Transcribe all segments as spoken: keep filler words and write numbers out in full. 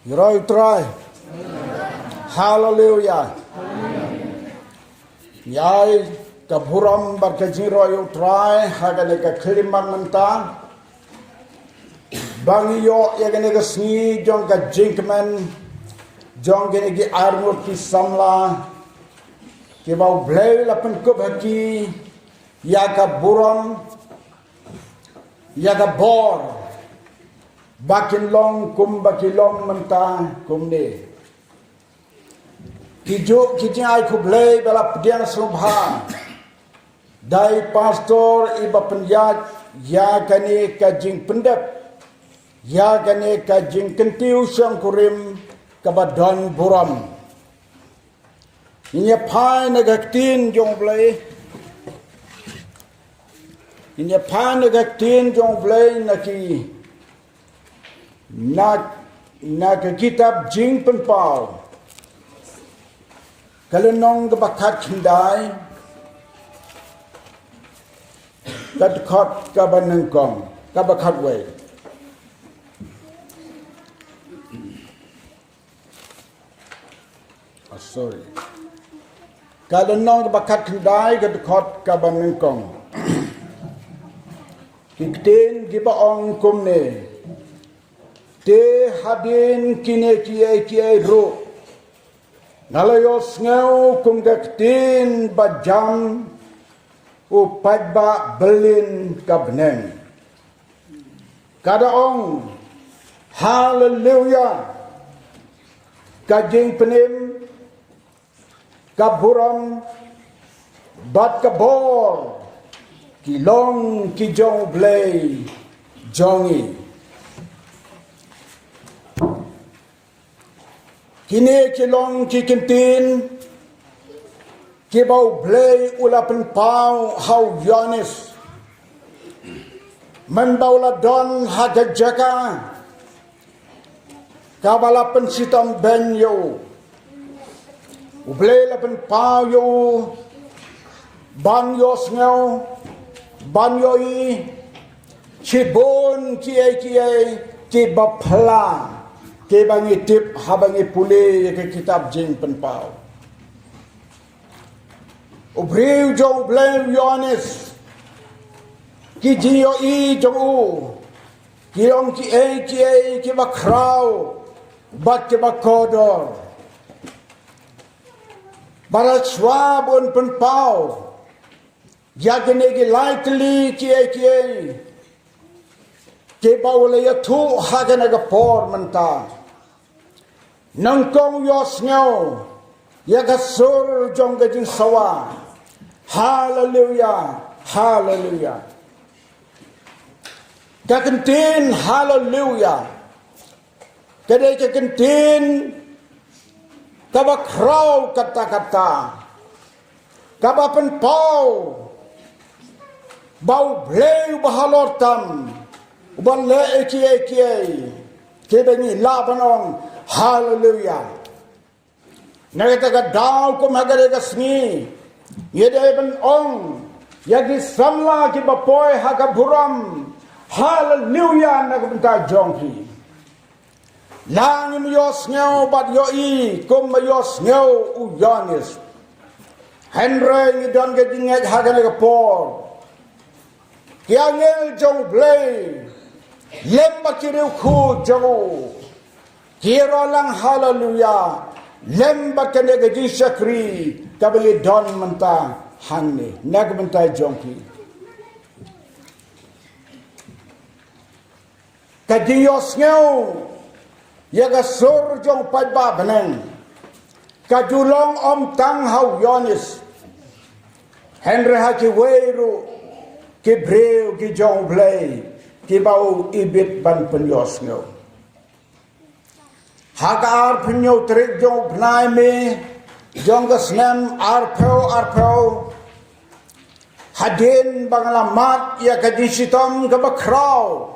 Ngi roi u Trai. Haleluya. Ngi ai ka burom bad ka jingroi u Trai ha kane ka khyllipmat mynta. Ba ngi ïoh ïa kane ka sngi jong ka jingkmen jong kine ki arngut ki samla kiba U Blei la pynkup ha ki ïa ka burom, ïa ka bor, ba kin long kumba ki long mynta kumne. Ki ju, ki jingai khublei ba la pdiang sngewbha da i pastor iba pynïaid ïa kane ka jingpyndep, ïa kane ka jingkyntiew shongkurim kaba don burom. Ngin ïa phai na ka ktien jong U Blei. Ngin ïa phai na ka ktien jong U Blei na ki, na, na ka kitab Jingpynpaw, ka lynnong kaba khatkhyndai, ka dkhot kaba nyngkong, kaba khatwei. Ah, sorry. Ka lynnong kaba khatkhyndai, ka dkhot kaba nyngkong. Ki ktien kiba ong kumne: Te hadien kine kiei kiei ruh, nga la ïohsngew kum ka ktien ba jam u paidbah byllien ka bneng. Ka da ong, Haleluya! Ka jingpynim, ka burom, bad ka bor ki long ki jong U Blei jong ngi. Kine ki long ki ktien kiba U Blei u la pynpaw ha u Ïoannis mynba u la don ha ka jaka kaba la pynshitom beiñ ïa u. U Blei la pynpaw ïa u ban ïohsngew, ban ïohi shibun kiei kiei kiba phylla, kiba ngi tip haba ngi pule ïa ka kitab Jingpynpaw. U briew jong U Blei u Ïoannis, ki jingïohi jong u ki long kiei kiei kiba khraw bad kiba kordor. Bad shuwa ba un pynpaw ïa kine ki lai tylli kiei kiei kiba u la ïathuh ha kane ka por mynta, nyngkong u ïohsngew ïa ka sur jong ka jingsawa. Haleluya, haleluya. Ka ktien haleluya ka dei ka ktien kaba khraw katta katta, kaba pynpaw ba U Blei uba halor tam u ban leh ïa kiei kiei kiba ngi lah ban ong haleluya. Na kata ka daw kum ha kane ka sngi ngi dei ban ong ïa ki samla kiba poi ha ka burom, haleluya na ka bynta jong phi. La ngim ïohsngew bad ïohi kumba ïohsngew u Ïoannis, hynrei ngi don ka jingngeit ha kane ka por. Ki angel jong U Blei lem bad ki riewkhuid jong u ki ïaroh lang haleluya lem bad kane ka jingshakri kaba ngi don mynta hangne na ka bynta jong phi. Ka jingïohsngew ïa ka sur jong u paidbah bneng ka ju long ym tang ha u Ïoannis, hynrei ha kiwei ruh ki briew ki jong U Blei kiba u ibit ban pynïohsngew. Ha ka arphew hynñiew tarik jong u bnai May jong ka snem arphew arphew, hadien ba nga la mad ïa ka jingshitom kaba khraw,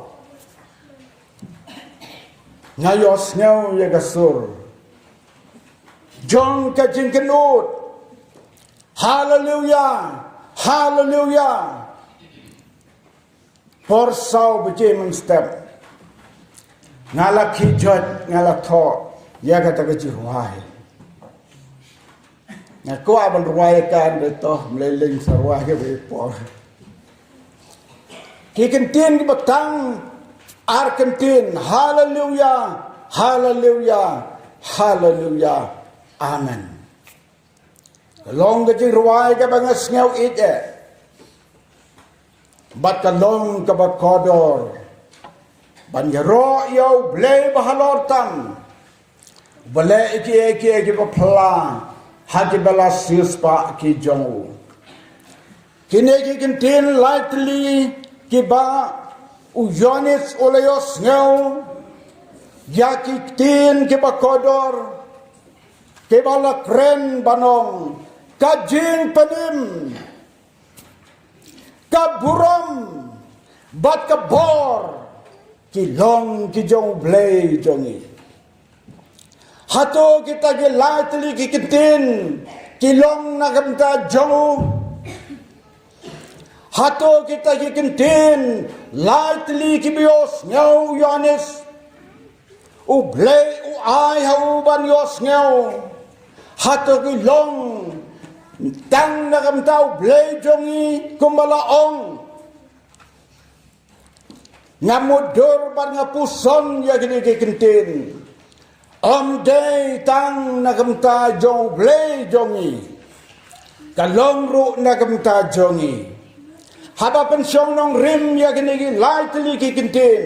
nga ïohsngew ïa ka sur jong ka jingkynnoh, haleluya, haleluya. Por saw baje mynstep Nga la khie jot, nga la thoh ïa kata ka jingrwai. Nga kwah ban rwai kan de to, mlei leng sa rwai ka be por. Ki kyntien ki ba tang ar kyntien, haleluya, haleluya, haleluya, amen. Ka long ka jingrwai ka ba nga sngew ïeit eh. Bad ka long ka ba kordor ban ïaroh ïa U Blei ba halor tam, ba leh ïa kiei kiei ki ba pla ha ki ba la siewspah ki jong u. Kine ki kyntien lai tylli ki ba u Ïoannis u la ïohsngew ïa ki ktien ki ba kordor, ki ba la kren ban ong, ka jingpynim, ka burom bad ka bor ki long ki jong U Blei jong ngi. Hato kita ki lai tylli ki kyntien ki long na ka bynta jong u? Hato kita ki kyntien lai tylli ki ba ïohsngew u Ïoannis, U Blei u ai ha u ban ïohsngew, hato ki long tang na ka bynta U Blei jong ngi, kumba la ong? Nga mutdur bad nga puson ïa kine ki kyntien. Ym dei tang na ka bynta jong U Blei jong ngi, ka long ruh na ka bynta jong ngi. Haba pynshong nongrim ïa kine ki lai tylli ki kyntien,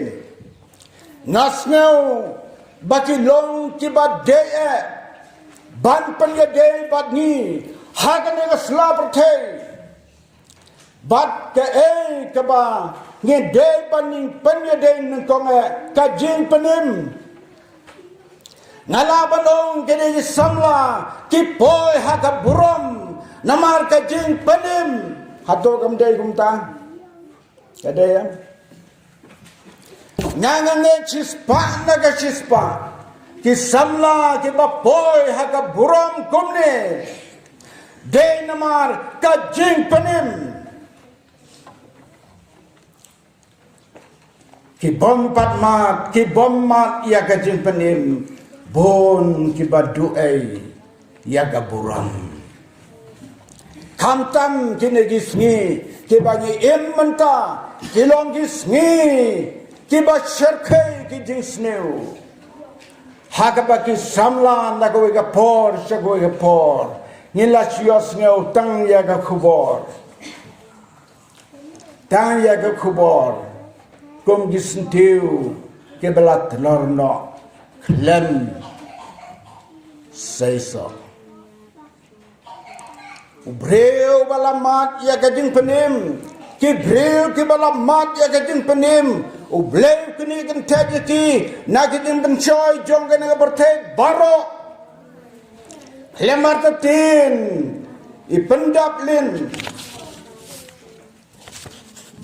nga sngew ba ki long ki ba dei eh ban pynïadei bad ngi ha kane ka sla pyrthei. Bad kaei kaba ngi dei ban pynïadei nyngkong eh, ka jingpynim. Nga lah ban ong kine ki samla ki poi ha ka burom namar ka jingpynim. Hato kam dei kumta? Ka dei, em? Nga ngeit shispah na ka shispah ki samla ki ba poi ha ka burom kumne dei namar ka jingpynim. Ki bym pat mad, ki bym mad ïa ka jingpynim, bun ki ba duh ei ïa ka burom. Khamtam kine ki sngi ki ba ngi im mynta ki long ki sngi ki ba shyrkhei ki jingsniew. Ha kaba ki samla na kawei ka por sha kawei ka por ngi la shu ïohsngew tang ïa ka khubor. Tang ïa ka khubor kum ki syntiew ki ba la tlor noh khlem seisoh. U briew ba la mad ïa ka jingpynim, ki briew ki ba la mad ïa ka jingpynim, U Blei u knieh kyntait ïa ki na ka jingpynshoi jong kane ka pyrthei baroh. Khlem artatien i Pyndap Lin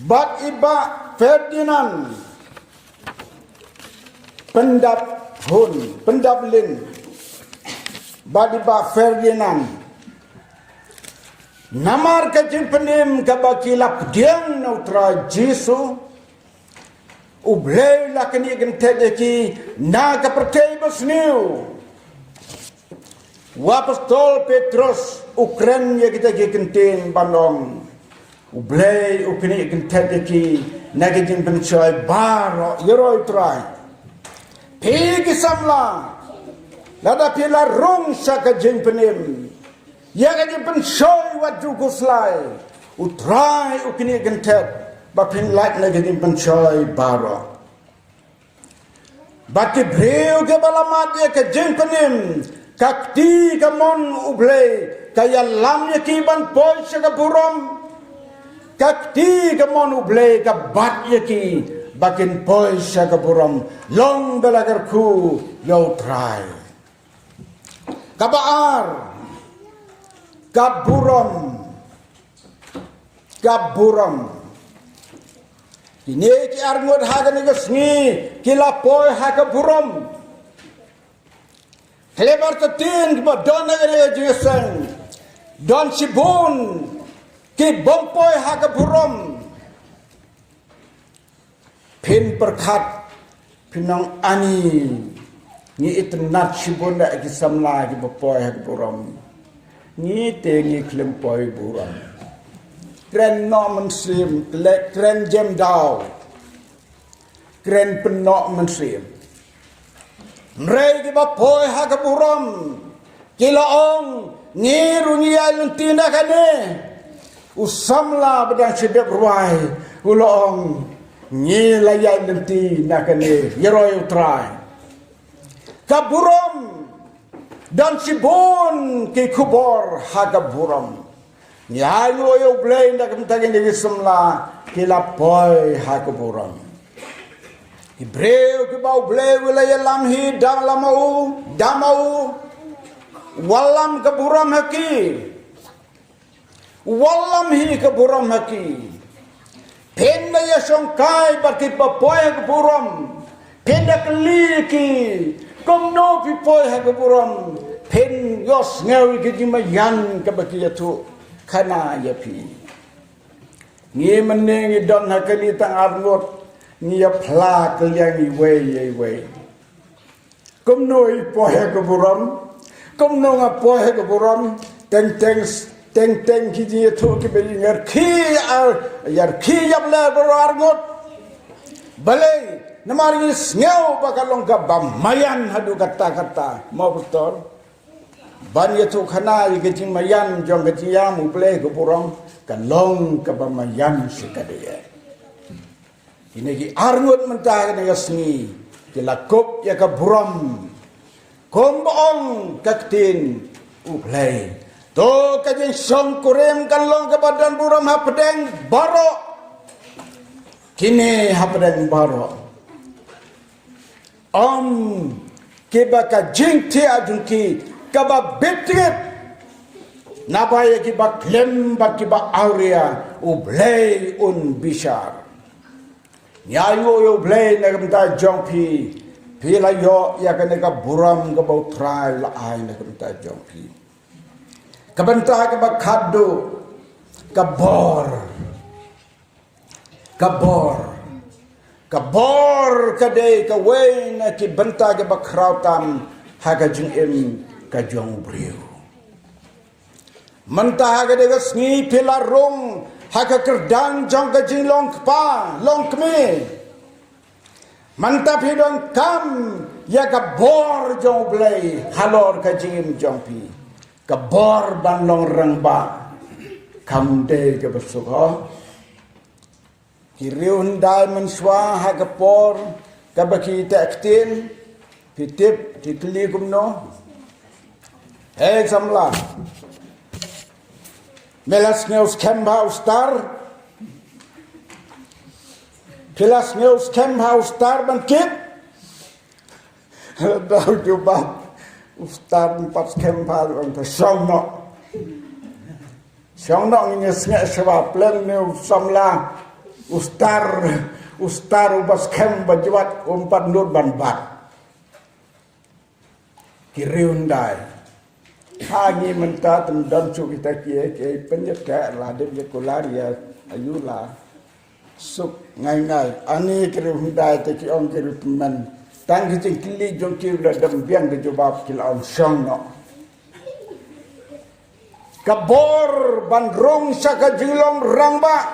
bad i Bah Ferdinand. Pyndap Hun, Pyndap Lin bad i Bah Ferdinand. Namar ka jingpynim kaba ki la pdiang na U Trai Jisu, U Blei la knieh kyntait ïa ki na ka pyrthei basniew. U Apostol Petros u kren ïa kita ki kyntien ban ong, U Blei u knieh kyntait ïa ki na ki jingpynshoi baroh, ïaroh U Trai. Phi ki samla, lada phi la rung sha ka jingpynim ïa ka jingpynshoi wat ju khuslai, U Trai u knieh kyntait ba phin lait na ka jingpynshoi baroh. Bad ki briew ki ba la mad ïa ka jingpynim, ka kti kamon U Blei ka ïalam ïa ki ban poi sha ka burom. Ka kti kamon U Blei ka bat ïa ki ba kin poi sha ka burom. Long ba la kyrkhu ïa U Trai. Kaba ar, ka burom. Ka burom. Kine ki arngut ha kane ka sngi ki la poi ha ka burom. Khlem artatien kiba don ha kane ka jingïaseng, don shibun ki bym poi ha ka burom. Phin pyrkhat Nong ani, ngi itynnad shibun da ki samla kiba poi ha ka burom. Ngi te ngi khlem poi burom. Kren noh mynsiem, kle-, kren jem daw. Kren pynnoh mynsiem. Hynrei kiba poi ha ka burom ki la ong, ngi ruh ngi ïaid lynti na kane. U samla ba dang shu dep rwai u la ong, ngi la ïaid lynti na kane, ïaroh ïa U Trai. Ka burom, don shibun ki khubor ha ka burom. Ngi ai nguh ïa U Blei na ka bynta kine ki samla ki la poi ha ka burom. Ki briew kiba U Blei u la ïalam hi da lama u, da ma u, u wallam ka burom ha ki. U wallam hi ka burom ha ki. Phin da ïashongkai bad kiba poi ha ka burom. Phin da kylli ki, kumno phi poi ha ka burom? Phin ïohsngew ïa ka jingmaïan kaba ki ïathuh khana ïa phi. Ngi mynne ngi don ha kane tang arngut, ngi ïa phla kylliang iwei ïa iwei. Kumno i poi ha ka burom? Kumno nga poi ha ka burom? Teng teng, teng teng ki jingïathuh kiba ïa ngi rkhie, ïa rkhie ïa Blei baroh arngut. Balei? Namar ngi sngew ba ka long kaba maïan haduh katta katta. Mo pastor? Ban ïathuh khana ïa ka jingmaïan jong ka jingïam U Blei ha ka burom, ka long kaba maïan shikatdei. Kine ki arngut mynta kane ka sngi ki la kup ïa ka burom. Kumba ong ka ktien U Blei, to ka jingshongkurim kan long kaba don burom hapdeng baroh. Kine hapdeng baroh. Ym kiba ka jingthiah jong ki kaba bit rit, naba ïa kiba khlem bad kiba awria U Blei un bishar. Ngi ai nguh ïa U Blei na ka bynta jong phi, phi la ïoh ïa kane ka burom kaba U Trai u la ai na ka bynta jong phi. Ka bynta kaba khatduh, ka bor. Ka bor. Ka bor ka dei kawei na ki bynta kiba khraw tam ha ka jingim ka jong u briew. Mynta ha kane ka sngi phi la rung ha ka kyrdan jong ka jinglong kpa long kmie. Mynta phi donkam ïa ka bor jong U Blei halor ka jingim jong phi. Ka bor ban long rangbah kam dei kaba suk ho. Ki riew hyndai mynshuwa ha ka por kaba ki teh ktien, phi tip ki kylli kumno? Hei samla, me la sngew skhem bha u star? Phi la sngew skhem bha u star ban kit? Dau jubab, u star, ym pat skhem bha, ong, to shong noh. Shong noh, ngin ïa sngap shuwa, pynlong ne u samla, u star, u star uba skhem ba jwat, um pat nud ban bat. Ki riew hyndai. Ha ngi mynta tang don shuh kita kiei kiei, pynïateh la dep ïa kular ïa ayu la suk ngai ngai. Ani ki riew hyndai te ki ong ki riew tymmen. Tang ki jingkylli jong ki la dang biang ka jubab, ki la ong shong noh. Ka bor ban rung sha ka jinglong rangbah.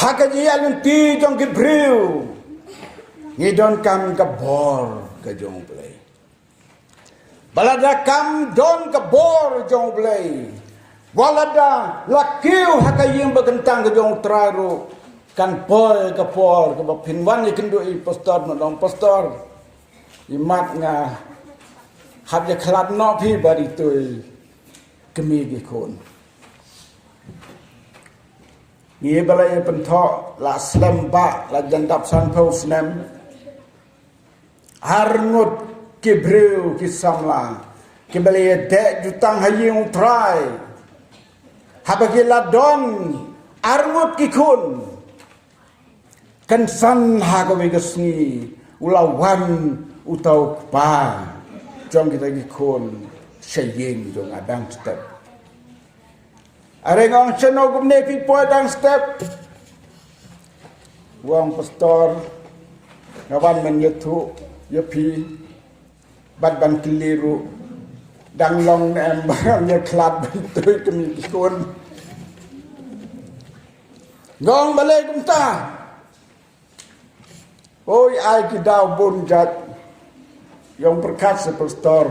Ha ka jingïaid lynti jong ki briew, ngi donkam ka bor ka jong U Blei. Ba lada kam don ka bor jong U Blei, wat lada la kiew ha ka ïing ba kyntang ka jong U Trai ruh, kan poi ka por kaba phin wan ïakynduh ïa i pastor, nongdong pastor, imat nga hap ïakhlad noh phi bad itu i kmie ki khun. Ngi ba la ïa pynthok, la slem bha, la jan dap sanphew snem. Arngut ki briew ki samla kiba la ïa deh jutang ha ïing U Trai. Haba ki la don arngut ki khun, kynsan ha kawei ka sngi u la wan uta u kpa jong kita ki khun sha ïing jong nga dang step. Are nga ong, shano kumne phi poi dang step? Wan pastor, nga wan ban ïathuh ïa phi bad ban kylli ruh, dang long ne em ba ngam ïakhlad ban tuid kmie ki khun. Nga ong balei kumta? Oi, ai ki daw bun jait. Ïong pyrkhat sa pastor,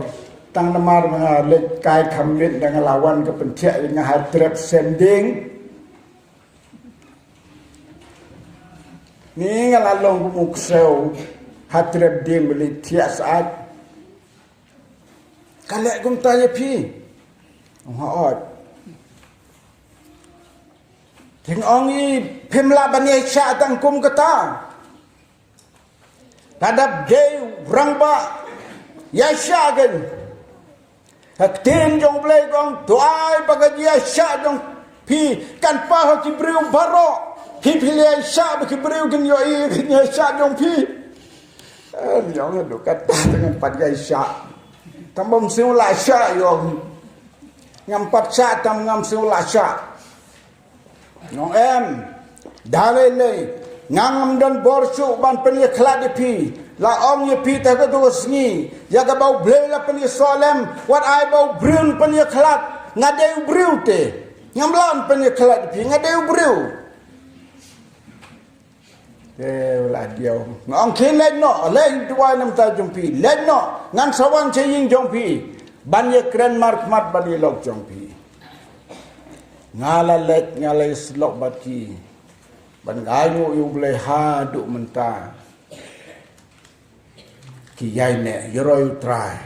tang namar ma nga leit kai kham miet, dang la wan ka pynthiah ïa nga ha trep sem dieng. Ni nga la long kum u ksew ha trep dieng, ba leit thiah syaid. Ka leh kumta ïa phi? Ong hooid. Te nga ong, i phim lah ban ïaishah tang kum kata? Lada dei u rangbah, ïaishah kein. Ka ktien jong U Blei ka ong, to ai ba ka jingïaishah jong phi kan paw ha ki briew baroh. Phi, phi la ïaishah ba ki briew kin ïohi ïa ka jingïaishah jong phi. Eh, ïong, haduh katta te ngam pat ïaishah. Tang bym siew lah shah, ïong. Ngam pat shah, tang ngam siew lah shah. Nga ong em, da lei lei, nga ngam don bor shuh ban pynïakhlad ïa phi. La ong ïa phi te ha kato ka sngi, ïa kaba U Blei la pynïasoh lem, wat ai ba u briew un pynïakhlad. Nga dei u briew te. Ngam lah ban pynïakhlad ïa phi, nga dei u briew. Te u la diaw. Nga ong khie leit noh, leit duwai na bynta jong phi, leit noh, ngan sa wan sha ïing jong phi ban ïakren markhmat bad i lok jong phi. Nga la leit, nga la ïasyllok bad ki. Bad nga ainguh ïa U Blei haduh mynta. Ki ïaineh, ïaroi U Trai.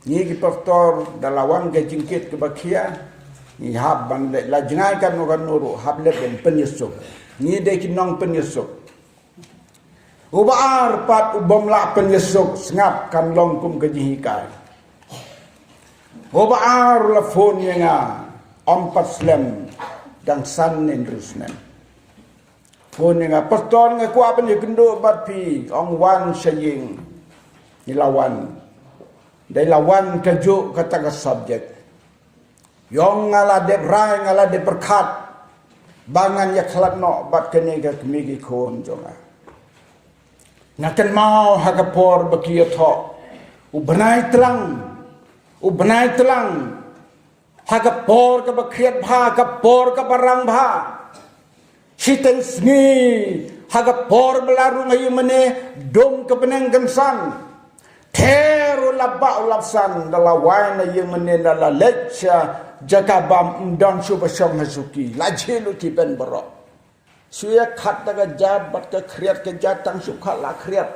Ngi ki pastor, da la wan ka jingkit kaba khia, ngi hap ban leh, la jngai kano kano ruh, hap leh ban pynïasuk. Ngi dei ki nongpynïasuk. Uba ar pat u bym lah pynïasuk, sngap, kan long kum ka jinghikai. Uba ar la phone ïa nga, ym pat slem, dang san ne hynriew snem. Phone ïa nga, pastor, nga kwah ban ïakynduh bad phi, ong wan sha ïing. Ngi la wan. Dei la wan kajuh kata ka subject. Ïong, nga la dep rai, nga la dep pyrkhat ba ngan ïakhlad noh bad kane ka kmie ki khun jong nga. Nga kynmaw ha ka por ba ki ïathoh, u bnai tlang, u bnai tlang, ha ka por kaba khriat bha, ka por kaba rang bha. Shiteng sngi, ha ka por ba la rung ha ïingmane, dum ka bneng kynsan. Ther u lapbah u lapsan, da la wai na ïingmane, da la leit sha jaka bam, ym don shuh ba shong ha shuki, la jhieh lut ki ban baroh. Shu ïa khat da ka jait bad ka khriat, ka jait tang shu khat la khriat.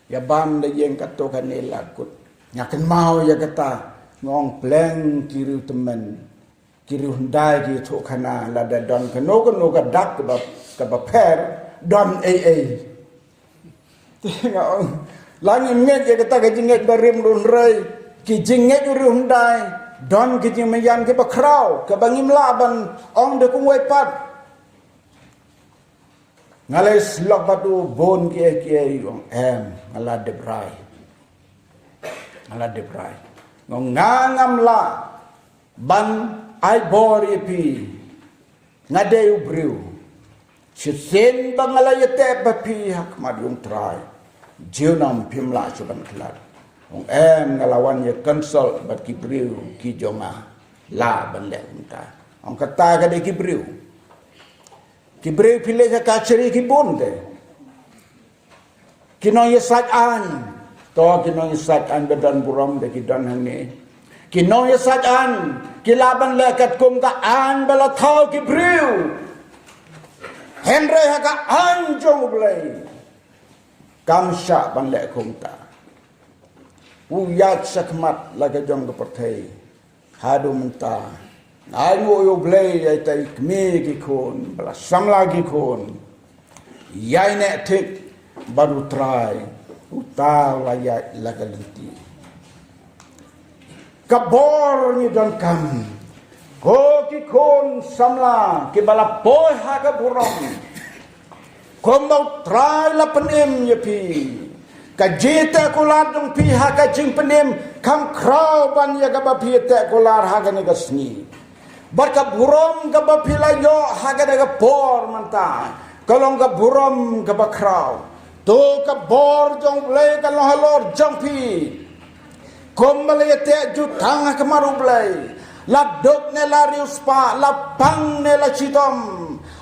Ïa bam da ïeng kato kane la kut. Nga kynmaw ïa kata, nga ong pleng ki riew tymmen. Ki riew hyndai ki thuh khana, lada don kano kano ka dak kaba, kaba pher, don ei ei. Te nga ong, la ngim ngeit ïa kata ka jingngeit barim ruh, hynrei ki jingngeit u riew hyndai, don ki jingmaïan kiba khraw, kaba ngim lah ban ong da kumwei pat. Nga la ïasyllok bad u bun kiei kiei, ong em, nga la dep rai. Nga la dep rai. Nga ong nga ngam lah ban ai bor ïa phi. Nga dei u briew. Shisien ba nga la ïateh bad phi ha khmat jong U Trai, junom phim lah shuh ban khlad. Ong em, nga la wan ïa consult bad ki briew ki jong nga, lah ban leh kumta. Ong kata ka dei ki briew. Ki briew phi leit ha kashari ki bun te. Ki nongïasaid aiñ. To ki nongïasaid aiñ ba don burom te ki don hangne. Ki nongïasaid aiñ ki lah ban leh katkum ka aiñ ba la thaw ki briew. Hynrei ha ka aiñ jong U Blei kam shah ban leh kumta. U ïaid shakhmat la ka jong ka pyrthei. Haduh mynta nga ainguh ïa U Blei ïa ita i kmie ki khun ba la samla ki khun. Ïaineh thik bad U Trai, uta u la ïaid la ka lynti. Ka bor ngi donkam, ko ki khun samla kiba la poi ha ka burom. Kumba U Trai la pynim ïa phi. Ka jingteh kular jong phi ha ka jingpynim kam khraw ban ïa kaba phi teh kular ha kane ka sngi. Bad ka burom kaba phi la ïoh ha kane ka por mynta, ka long ka burom kaba khraw. To ka bor jong U Blei ka long halor jong phi. Kumba la ïateh jutang ha khmat U Blei, la duk ne la riewspah, la pang ne la shitom,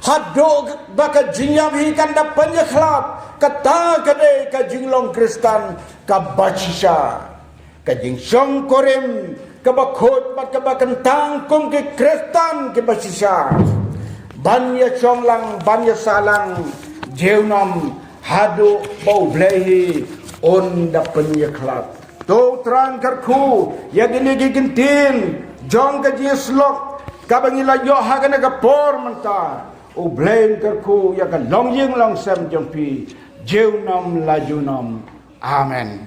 haduh ba ka jingïap hi kan da pynïakhlad, kata ka dei ka jinglong Khristan kaba shisha. Ka jingshongkurim kaba khuid bad kaba kyntang kum ki Khristan kiba shisha, ban ïashong lang, ban ïasah lang junom haduh ba U Blei hi un da pynïakhlad. To U Trai un kyrkhu ïa kine ki kyntien jong ka jingïasyllok kaba ngi la ïoh ha kane ka por mynta. U Blei un kyrkhu ïa ka longïing longsem jong phi junom la junom. Amen.